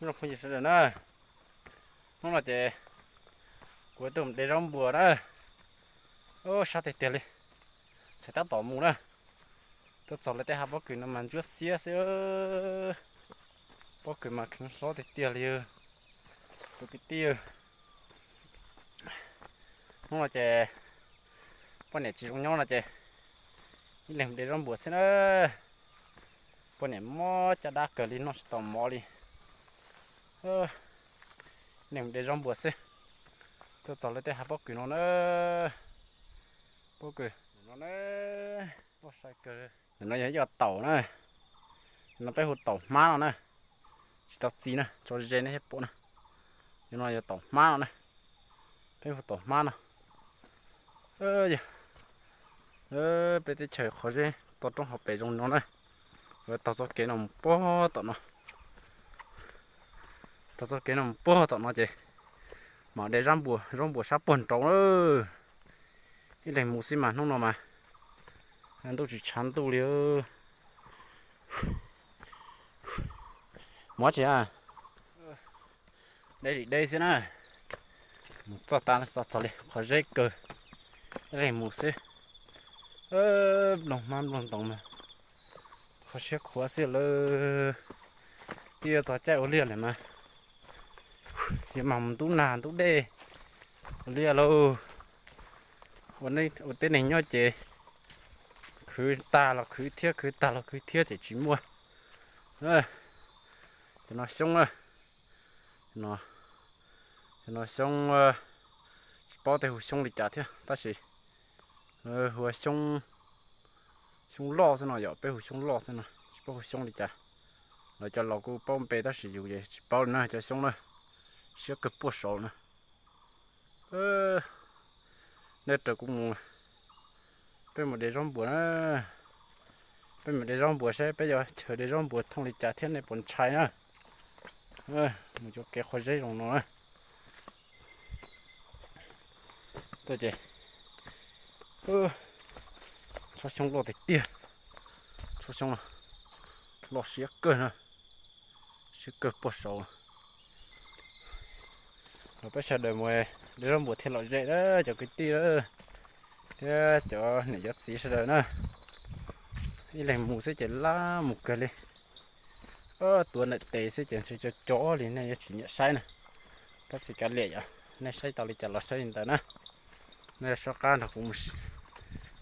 Zoo phooj ywg sawv daws na, hnub no ces kuv tuaj mus de zaub npuas na. Sab tiag tiag li, txhais tab tom mus na. Tuaj txog lawv tej hav pob kws no mas ntsuab xiab xwb. Pob kws mas kheev hlob tiag tiag li. Tus kwv tij, hnub no ces poj niam tsis zoo nyob no ces ib leeg mus de zaub npuas xwb na. Poj niam mob caj dab kawg li, noj tsis tau mov li. Ib leeg mus de zaub npuas xwb. Tuaj txog lawv tej hav pob kws no na. Pob kws no na, loj sai kawg. Ntawm no yog ib co taum na. No peb hu taum hmab no na. Tsis tau txi na, tso ze nej thiaj pom na. Yog no yog taum hmab no na. Peb hu taum hmab no. Peb teb chaws qhov zeb toj roob hauv pes zoo no na. Taug txoj kev no mus puag tom no. Taug txoj kev no mus puag tom no ces mam de zaub npuas, zaub npuas sab puag nraud na. Ib leeg mus xwb mas hnub no mas ntuj tsis tshav ntuj li. Mus tsis, de sim de xwb na. Mus txog tas txog li qhov zeb kawg, ib leeg mus xwb. Nplooj hmab nplooj ntoos mas qhov siab khuav xwb lawm. Twb yuav txog caij ua liaj lawm mas yuav mag mus ntub nag ntub dej ua liaj lauj. Ua teb neeg nyob ces khwv tag los khwv thiab, khwv tag los khwv thiab ces tsis muaj. Cov no xyoob, cov no xyoob, tsis paub tej hu xyoob li cas thiab tab sis hu xyoob loj xwb no yom, peb hu xyoob loj xwb no, tsis paub hu xyoob li cas. Lawv cov laus kuj paub npe tab sis yus ces tsis paub li na cov xyoob na. Siab kawg puag saud na. Nej raws kuv mus, peb mus de zaub npuas na. Peb mus de zaub npuas saib peb yuav chaws de zaub npuas thooj li cas thiab nej puas ntshai na. Mus cov kev qhov zeb zoo no na. Tuaj ces tsob xyoob loj tiag tiag, tsob xyoob no loj siab kawg na, siab kawg puag saud. Los peb sawv daws mus de zaub npuas thiaj lom zem na cov kwv tij thiab cov niam cov txiv sawv daws na. Ib leeg mus xwb ces laj mus kawg li. Tuav ntawm tes xwb ces ntshe co co li nej yuav tsis nyiam saib na. Tab sis kav liam yom, nej saib tau li cas los saib li ntawd na. Nej soj qab nrog kuv mus,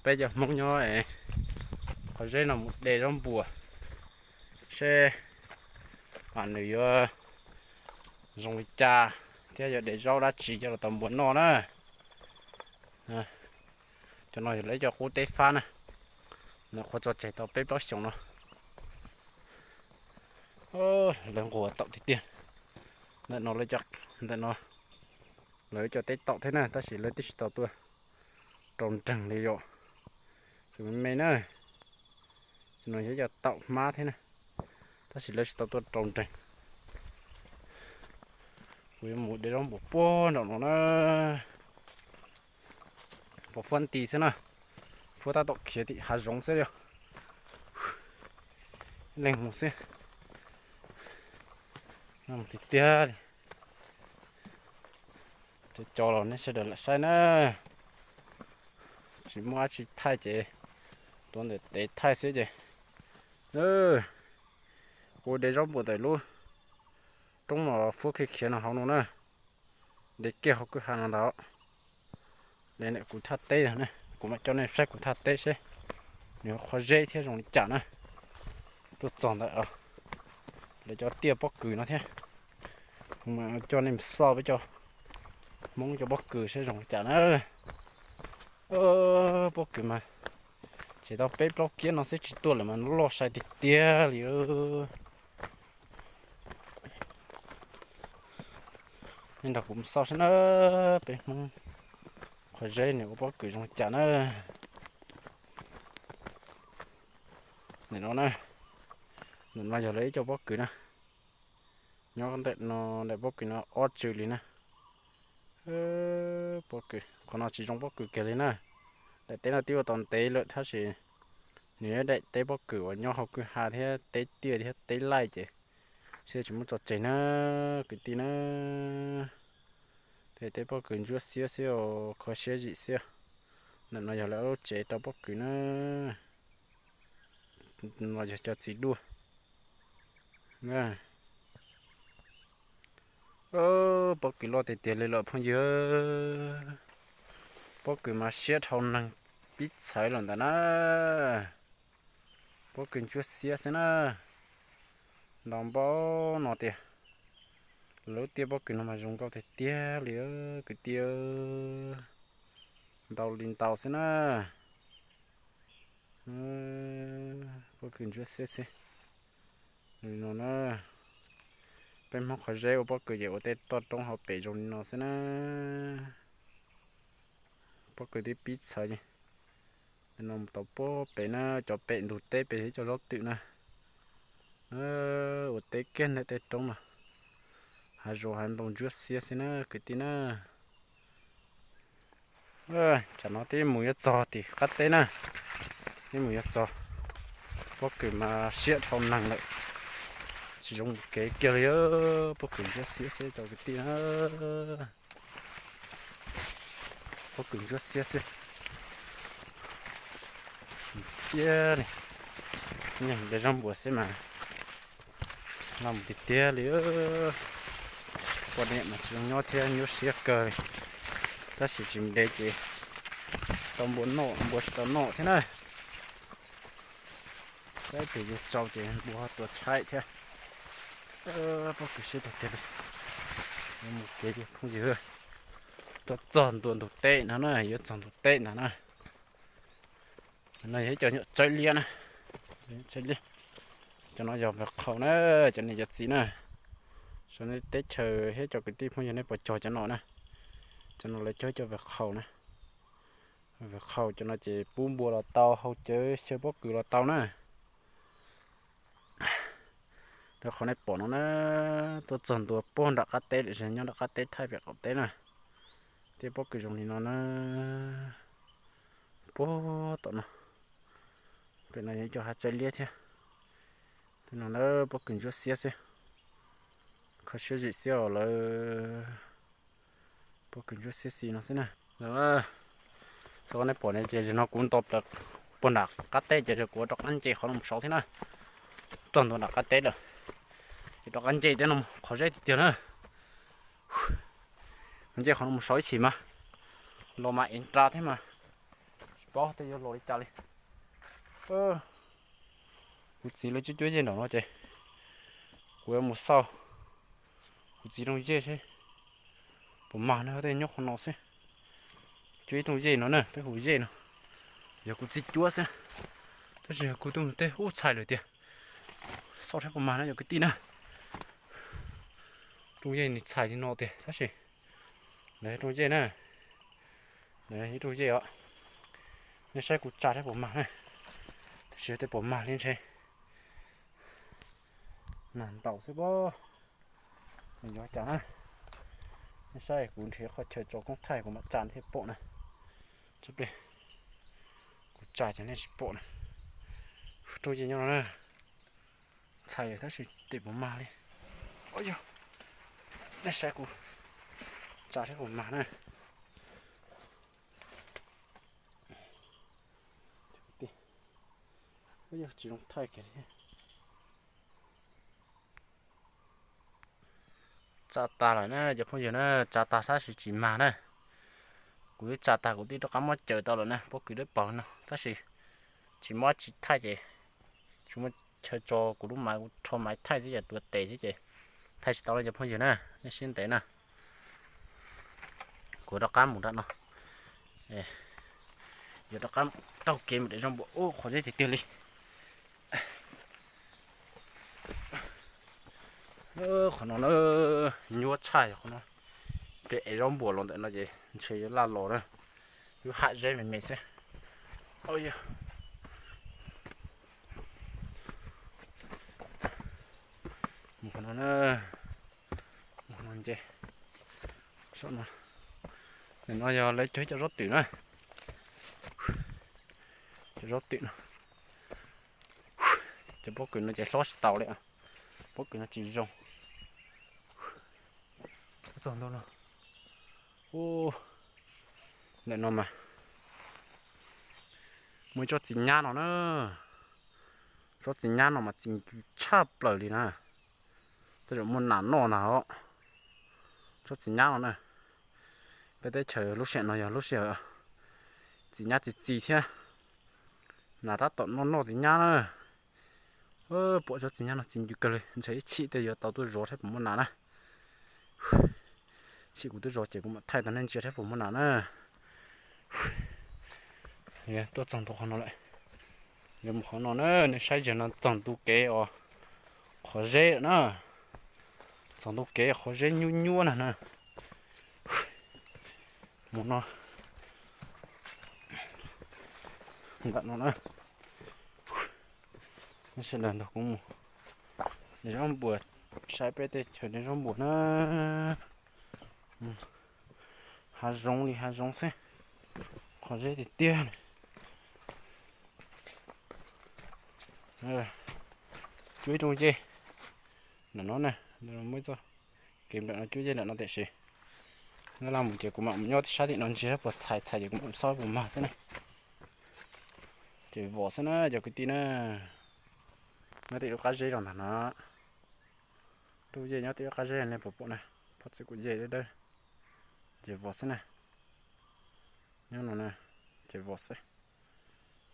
peb cov Hmoob nyob qhov zeb no mus de zaub npuas seb nws yuav zoo li cas thiab yuav de zaub dab tsi coj los tau npua noj na. Cov no yog lawv cov qub teb fab na, nws qhuav tso tseg tau peb plaub xyoos no. Lawv nquas taum tiag tiag. Ntawm no, ntawm no lawv cov teb taum thiab na tab sis lawv twb tsis tau tuaj rau nreeg li yom. Tseem me me na. Cov no yog cov taum hmab thiab na, tab sis lawv tsis tau tuaj rau nreeg. Kuv yuav mus de zaub npuas puag nraum no na. Pom fuab nti xwb na, fuab tab tom khiav tim hav zoov xwb li. Leej mus xwb, tiag tiag li. Cov cov los nej sawv daws lam saib na. Tsis muaj dab tsi thaij ces tuav ntawm tes thaij xwb ces. Kuv de zaub npuas ntawm lub roob no fuab khiav khiav no hauv no na. De kiag hauv kwj ha no ntag. Kuv thaj teb, kuv mam coj nej saib kuv thaj teb seb nws qhov zeb thiab zoo li cas na. Tuaj txog ntawm lawv cov tiaj pob kws no thiab, kuv mam coj nej mus xauj peb cov Hmoob cov pob kws seb zoo li cas na. Pob kws mas tseem tau peb plaub kiab no xwb tsis tuaj lawm mas loj sai tiag tiag li. Nej nrog kuv mus xauj seb na, peb Hmoob qhov zeb nws ua pob kws zoo li cas na. Ntawm no na, ntawm no yog lawv ib co pob kws na. Nyob ntawm no, ntawm pob kws no ob tsw li na. Pob kws qhov no tsis zoo pob kws kiag li na. Daim teb no twb ua tau ntev lawm tab sis nws yog daim teb pob kws uas nyob hauv kwj ha thiab teb tiaj thiab teb laij ces Seb tsis muab tso tseg na, kwv tij na. Tej teb pob kws ntsuab xiab xwb os, kho siab zim xwb. Ntawm no yog lawv lub tsev rau pob kws na. No yog cov txiv duaj. Pob kws loj tiag tiag li los phooj ywg. Pob kws mas siab dhau neeg pib txhawv los ntawm na. Pob kws ntsuab xiab xwb na. Ntau npaum no tiag. Lub tiaj pob kws no mas zoo nkauj tiag tiag li kwv tij. Ntau li ntau xwb na. Pob kws ntsuab xiab xwb. Li no na, peb Hmoob qhov zeb ua pob kws ces ua tej toj roob hauv pes zoo li no xwb na. Pob kws twb pib txhawv li no mus tau puag pem na, cov pem ntug teb pem thiab cov zaub twm na. Ua teb kiag ntawm tej roob no, hav zoov hav ntoo ntsuab xiab xwb na kwv tij na. Tsam no twb mus yuav txog tim qab teb na, twb mus yuav txog. Pob kws mas siab dhau neeg lawm, tsis zoo mus kev kiag li. Pob kws ntsuab xiab xwb cov kwv tij na. Pob kws ntsuab xiab xwb. Tiag li, nyeag npleg zaub npua xwb mas loj mus tiag tiag li. Poj niam mas tsis zoo nyob thiab, nyuaj siab kawg li. Tab sis tsis mus de ces tsis tau npua noj, npua tsis tau noj thiab na. Saib tes yus tsaus ces npua tuaj tshaib thiab. Pob kws siab tiag tiag li. Mus kev ces phooj ywg, tuaj txog ntua ntug teb no na, yuav txog ntug teb ntag na. No yog ib co nyuam tsawb liab na, tsawb liab. Cov no yog vawg qhaus na, cov niam cov txiv na. Saum nej teb chaws thiab cov kwv tij phooj ywg nej puas cog cov no na? Cov no lawv cog cov vawg qhaus na. Vawg qhaus cov no ces pub npua los tau, hau cawv xyaw pob kws los tau na. Rau qhov nej pom no na, tuaj txog ntua puag nram qab teb lawm, nyob nram qab teb thaij pem qaum teb na. Tej pob kws zoo li no na, puag tom no. Pem no yog ib co hav tsawb liab thiab. Tej no na pob kws ntsuab xiab xwb, kho siab zim xwb os lawv. Pob kws ntsuab xiab xis no xwb na. Xyov nej pom ne ces zaum no kuv nto plaws puag nram qab teb ces kuv rov qab nce qhov no mus saud thiab na. Txog ntua nram qab teb lawm ces rov qab nce thiab no, qhov zeb tiag tiag na. Nce qhov no mus saud ib chim mas los mas ev nra thiab mas tsis paub tej yuav los li cas li. Kuv txiv lawv cuab cuab yej nram no ces kuv yuav mus xauj kuv txiv rooj yej seb puas mag na, tej nyob qhov no xwb. Cuab ib rooj yej no na, peb hu yej no, yog kuv txiv cuab xwb, tab sis yog kuv tus tej ub txhais lawm tiag. Xauj seb puas mag na cov kwv tij na. Rooj yej nws txhais li no tiag tab sis lawv rooj yej na, lawv ib rooj yej os. Nej saib kuv tsa seb puas mag na, tab sis tej puas mag li ntshe nag ntaus xwb pob. Yuav cas na, nej saib kuv nrhiav qhov chaw tso koob thaij kuv mam tsa nej pom na. Tsab plig, kuv tsa ces nej tsis pom na. Rooj yej nyob no na, txhais tab sis tej puas mag li. Yog, nej saib kuv tsa seb puas mag na. Yog tsis zoo thaij kiag li. Tsa tas lawm na cov phooj ywg na, tsa tas tab sis tsis mag na. Kuv twb tsa tas kuv twb rov qab muab caws tau lawm na, pob kws dawb paug no tab sis tsis muab tsis thaij ces tsis muaj chaw tso kuv lub maiv, kuv rho maiv thaij xwb ces tuav tes xwb ces thaij tsis tau li cov phooj ywg na, nej siab ntev na. Kuv rov qab mus nram no, yuav rov qab taug kev mus de zaub npua ub qhov zeb tiag tiag li. Qhov no na, nyuaj tshaj qhov no, peb ev zaub npua los ntawm no ces ntshe yuav laj los na, lub hav zeb me me xwb. Mus qhov no na, mus no nce, no yog lawv cog ib co zaub twm na, cov zaub twm no, cov pob kws no ces hlob tsis tau li. Pob kws no tsis zoo. Txog ntua no, ub, ntawm no mas muaj ib tsob txiv nyab no na. Tsob txiv nyab no mas txiv ncw tshaj plaws li na. Tej zaum muaj nas noj ntag os. Tsob txiv nyab no na, peb teb chaws lub sij hawm no yog lub sij hawm txiv nyab txiv txiv thiab. Nas tab tom noj noj txiv nyab na. Pom tsob txiv nyab no txiv ncw kawg li, ntshe ib chim tej yuav tau tuaj zov thiab puas muaj nas na. Ib chim kuv tuaj zov ces kuv mam thaij tau nej ntsia thiab puas muaj nas na. Tuaj txog ntua qhov no lawm, yuav mus qhov no na, nej saib zog no txog ntua kev os, qhov zeb lawm na. Txog ntua kev qhov zeb nyuab nyuab na na. Mus no, ntawm no na. Sawv daws nrog kuv mus de zaub npuas, saib peb teb chaws de zaub npuas na. Hav zoov li hav zoov xwb, qhov zeb tiag tiag li. Cuab ib rooj yej ntawm no na, muaj ib txoj kev nplawm no cuab yej nram no tiam sis nyob laj mus ces kuv mam mus nyob sab tim no ntsia puas txhais, txhais ces kuv mam xob puas mag xwb na. Ces vos xwb na cov kwv tij na. Nyob tim lub qab zeb rau ntawm no, rooj yej nyob tim lub qab zeb nej puas pom na, pob txwv kuj yej dawb dawb. Ces vos xwb na, nyob no na, ces vos xwb,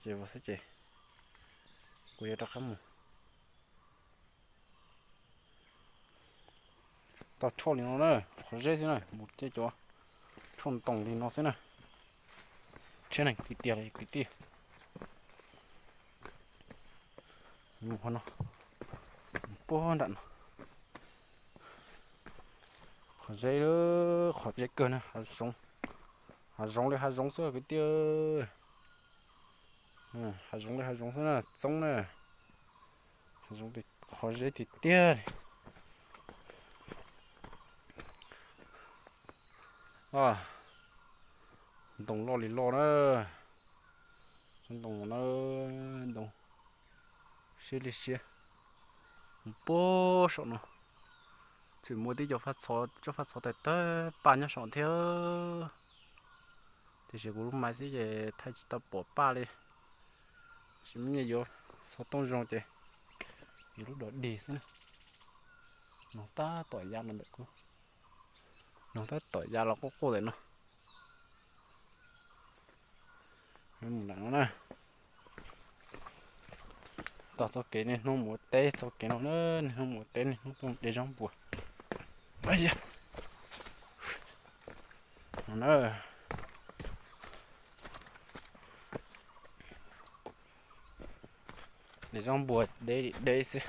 ces vos xwb ces kuv yuav rov qab mus. Tau rhoj li no na, qhov zeb xwb na, mus tej cov rhoj ntoos li no xwb na. Tsheb neeg kwv tiag li kwv tij. Mus qhov no, puag nram no. Qhov zeb, qhov zeb kawg na, hav zoov li hav zoov xwb kwv tij. Hav zoov li hav zoov xwb na, txoob na. Qhov zeb tiag tiag li. Ntoo loj li loj na. Ntoo na, ntoo siab li siab. Mus puag saum no, tseem muaj tib co tsob faj txhov tawg tawg paj nyob saum thiab. Tiam sis kuv lub maiv xwb ces thaij tsis tau pom paj li. Tsis muaj nyiaj yuav xov tooj zoo ces yuav lub dog dig xwb. Noog tab tom ya los ntawm kuv, noog tab tom ya los quaj quaj ntawm no. Mus ntawm no na. Tog txoj kev niaj hnub mus ua teb, txoj kev no na, niaj hnub mus ua teb, niaj hnub tuaj de zaub npuas. De zaub npuas deb deb xwb.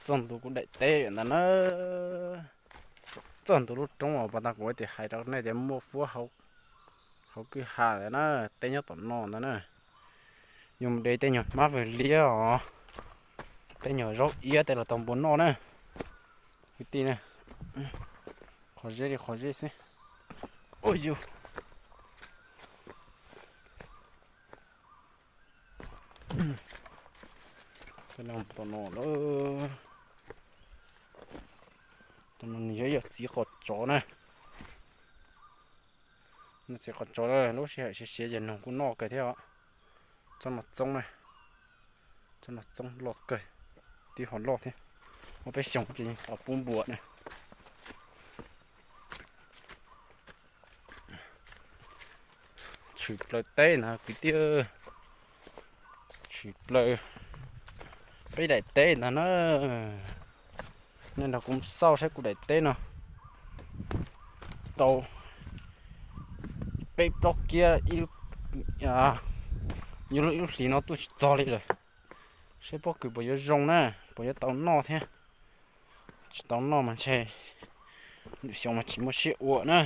Txog ntua kuv daim teb ntawd na. Txog ntua lub roob uas pas tag kuv tias hais rau nej tias muaj fuab hauv kwj ha ntawd na, teb nyob tom no ntawd na. Yus mus de tej nyuag hmab vwg liab os, tej nyuag zaub iab tej los tau npua noj na. Kwv tij na, qhov zeb li qhov zeb xwb. Ua yus, tom no, tom no nws yuav yog txiv qos tsov na. Txiv qos tsov lub sij hawm siav siav ces noog kuj noj kawg thiab os. Tsob no txoob na, tsob no txoob loj kawg, tib hov loj thiab. Muaj peb xyoos ces yeej tau pub npua na. Tshwm plaws teb ntag kwv tij, tshwm plaws peb daim teb ntag na. Nej nrog kuv xauj saib kuv daim teb no tau peb plaub kiab, ib lub, ib lub hlis no tuaj tsis txog li lawm. Saib pob kws puas yuav zoo na, puas yuav tau noj thiab. Tsis tau noj mas ntshe lwm xyoo mas tsis muaj siab ua na.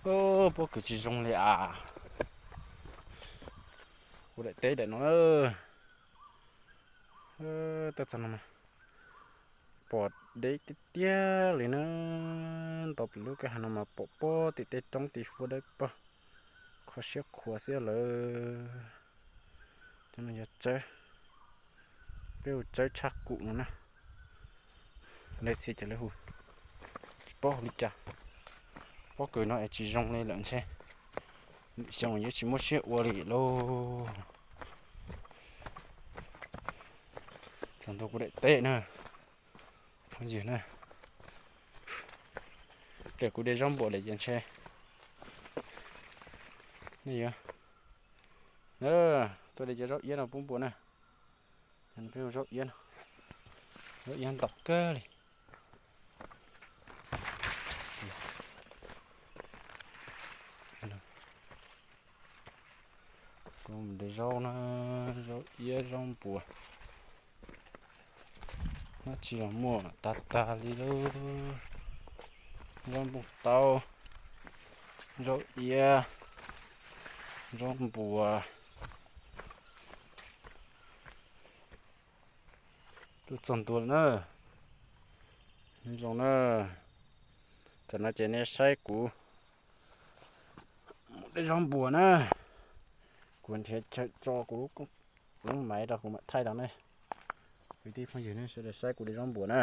Pob kws tsis zoo li as. Kuv daim teb daim no, tej txog no mas pom deb tiag tiag li na. Nto pem lub kwj ha no mas pom pob tim tej roob tim fuab dawb paug. Kho siab khuav xwb lawm. Cov no yog tsawb, peb hu tsawb tshaj kum no na. Lawv txhia ces lawv hu tsis paub hu li cas. Pob kws no es tsis zoo li lawm ntshe lwm xyoo yuav tsis muaj siab ua li lauj. Txog ntua kuv daim teb na, phooj ywg na. Pliag kuv de zaub npua lawm ces ntshe nej yuav tuaj de cov zaub iab no pub npua na. Peb hu zaub iab no, zaub iab ntau kawg li. Kuv mus de zaub na, zaub iab zaub npua, dab tsi los muaj tag tag li lauj. Zaub npua taub, zaub iab, zaub npua. Tuaj txog ntua lawm na. Nyob zoo na. Tam no ces nej saib kuv mus de zaub npua na. Kuv nrhiav chaw tso kuv lub maiv rau kuv mam thaij rau nej. Kwv tij phooj ywg nej sawv daws saib kuv de zaub npua na.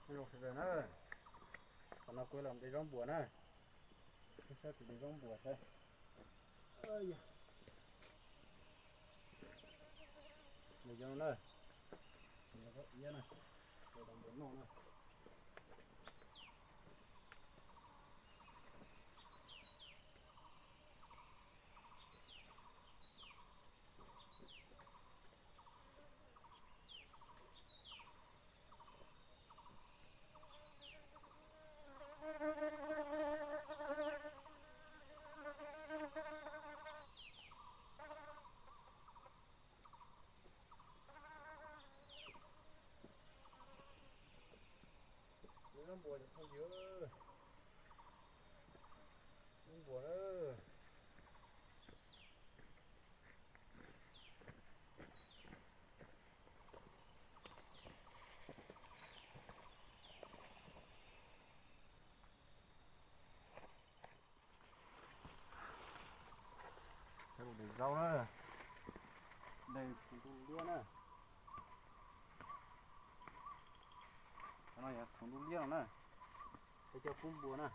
Zoo sawv daws na, qhov no kuv los de zaub npua na, saib kuv de zaub npua saib. Nws zoo na, nws zaub iab na, npua noj na. Zaub npua cov phooj ywg, zaub npua na. Cov no de zaub na, de txhuv ntuj liab na. Cov no yog txhuv ntuj liab no na, peb coj pub npua na.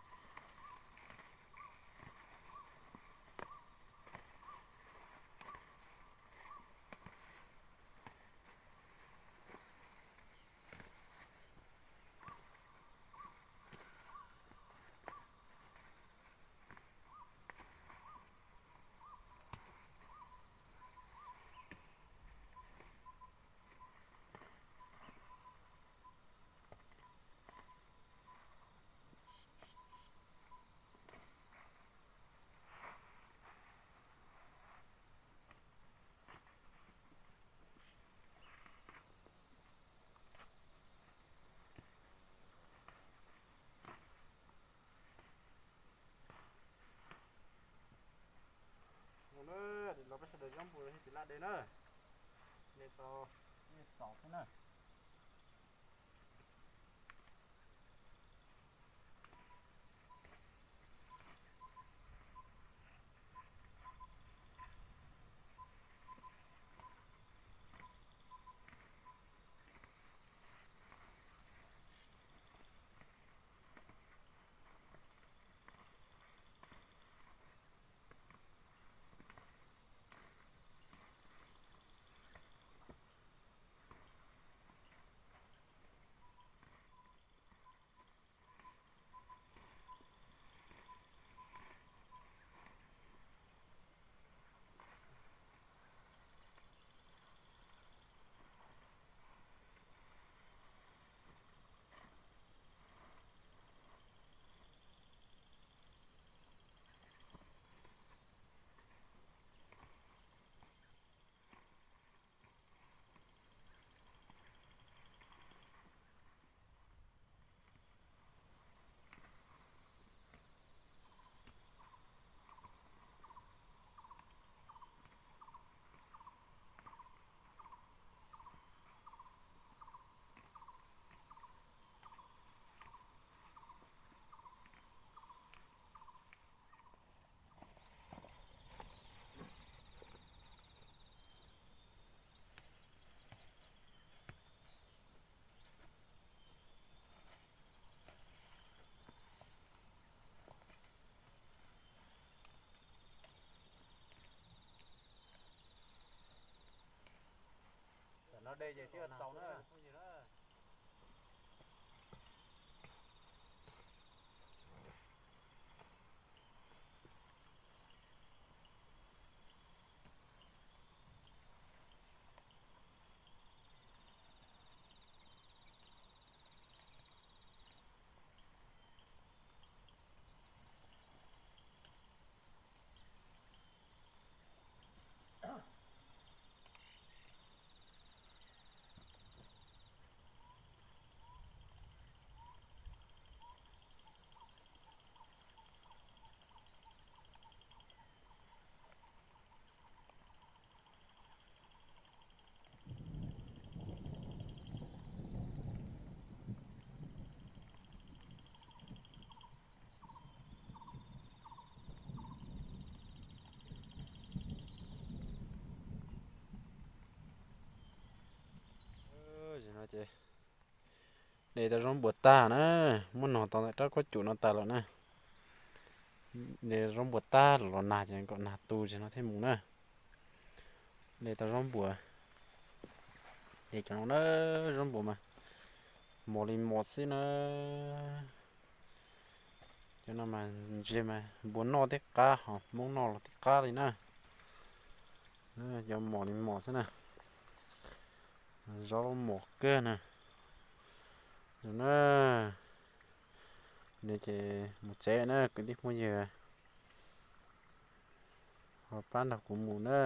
Los peb sawv daws zaub npua thiab tsis laj de na, de tau, xaus xwb na. Dej ces thiaj txaus na. Ces no ces de tau zaub npua tag na, muab nog tau ntawm rab kuab cum no tas lawm na. De zaub npua tag los nag ces kom nag tu ces no thiaj mus na. De tau zaub npua, de cov no na, zaub npua mas mos li mos xwb na. Cov no mas ntsia mas npua noj tib qab ho Hmoob noj los tib qab li na. Cov mos li mos xwb na. Zaub mos kawg na. Zoo na, ces mus tsev na kwv tij phooj ywg, ho pab nrog kuv mus na.